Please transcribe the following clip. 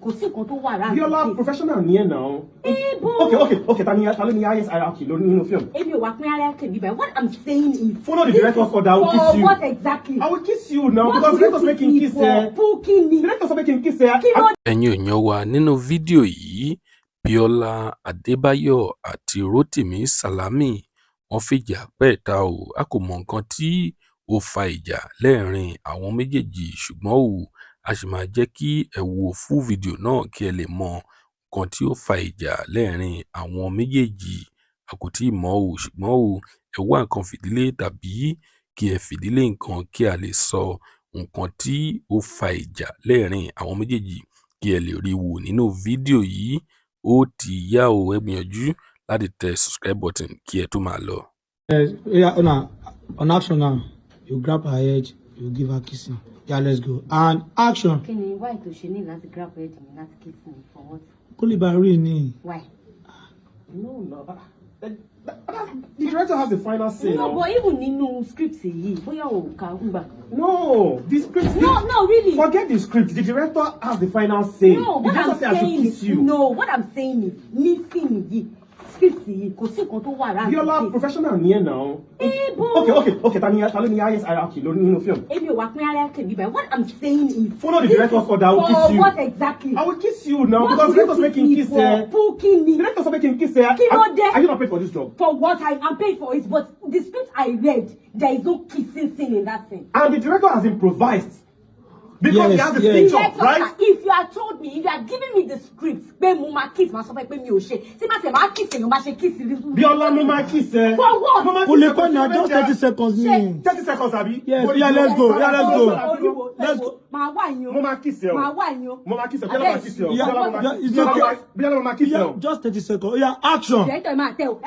Kò sí nǹkan tó wà rántí. Bíọ́lá, professional ni ẹ náà. Eh, but Okay, ta ló ní highest hierarchy lórí nínú film? Èmi ò wá pín hierarchy bíbá. What I'm saying is, Follow the this director's is order, I will for kiss you. what exactly? I will kiss you now What because will you director's kiss making me kiss for? ẹ. Fún kí ni? Director's making kiss ẹ. Kí ló Ẹ̀yin èèyàn wa, nínú fídíò yìí, Bíọ́lá Adébáyò àti Rotimi Salami wọ́n fìjà pẹ́ẹ́ta o. A kò mọ nǹkan tí ó fa ìjà láàrin àwọn méjèèjì, ṣùgbọ́n o a sì máa jẹ́ kí ẹ wo full video náà kí ẹ lè mọ nǹkan tí ó fa ìjà láàrin àwọn méjèèjì. A kò tí ì mọ̀ o, ṣùgbọ́n o ẹ wá nǹkan fìdí lé tàbí kí ẹ fìdí lé nǹkan kí a lè sọ nǹkan tí ó fa ìjà láàrin àwọn méjèèjì, kí ẹ lè rí i wò nínú fídíò yìí. Ó ti yá o, ẹ gbìyànjú láti tẹ subscribe button kí ẹ tó máa lọ. Yes, yeah, on action now. You grab her head, you give her kissing. Yeah, let's go. And action. Kí ni why tó ṣe ní láti grab head mi láti kiss me for what? Kó lè bá rí ni. Why? No. The director has the final say No, now. but even nínú script yìí, bóyá o kà ń gbà. No, the script. No, really. Forget the script. The director has the final say. No, The what director I'm say I should saying kiss is, you. no, what I'm saying is, ní fíìmù yìí, script yìí, kò sí nǹkan tó wà rántí. Bíọ́lá, professional ni ẹ náà. Eh, but Okay, ta ló ní highest hierarchy lórí nínú film? Èmi ò wá pín hierarchy bíbá. What I'm saying is, Follow the this director's is order, I will for kiss you. what exactly? I will kiss you now What because will you director's kiss making me kiss for? ẹ. Fún kí ni? Director's making kiss ẹ. Kí ló dé? Are you not paid for this job? For what? I am paid for it, but the script I read, there is no kissing scene in that scene. And the director has improvised. Because he has the picture, Director, right? sir, if you had told me, if you had given me the script, pé mo máa kiss, máa sọ fún ẹ pé mi ò ṣe. Tí má tẹ̀ máa kiss èèyàn, máa ṣe kiss rí. Bíọ́lá, mo máa kiss ẹ. For what? Mo máa Kò kiss lè ẹ. pẹ́ náà, just 30 seconds ni. 30 seconds, àbí? Yes, yeah, let's go. Yeah, let's go. Oríwo, Let's go. máa wá yín o. Mo máa kiss ẹ o. Máa wá yín o. Mo máa kiss ẹ. Bíọ́lá máa kiss ẹ o. Yeah, Bíọ́lá mo máa yeah, it's Bíọ́lá okay. Bíọ́lá mo máa kiss ẹ o. Yeah, just 30 seconds. Yeah, action. Director máa tẹ o.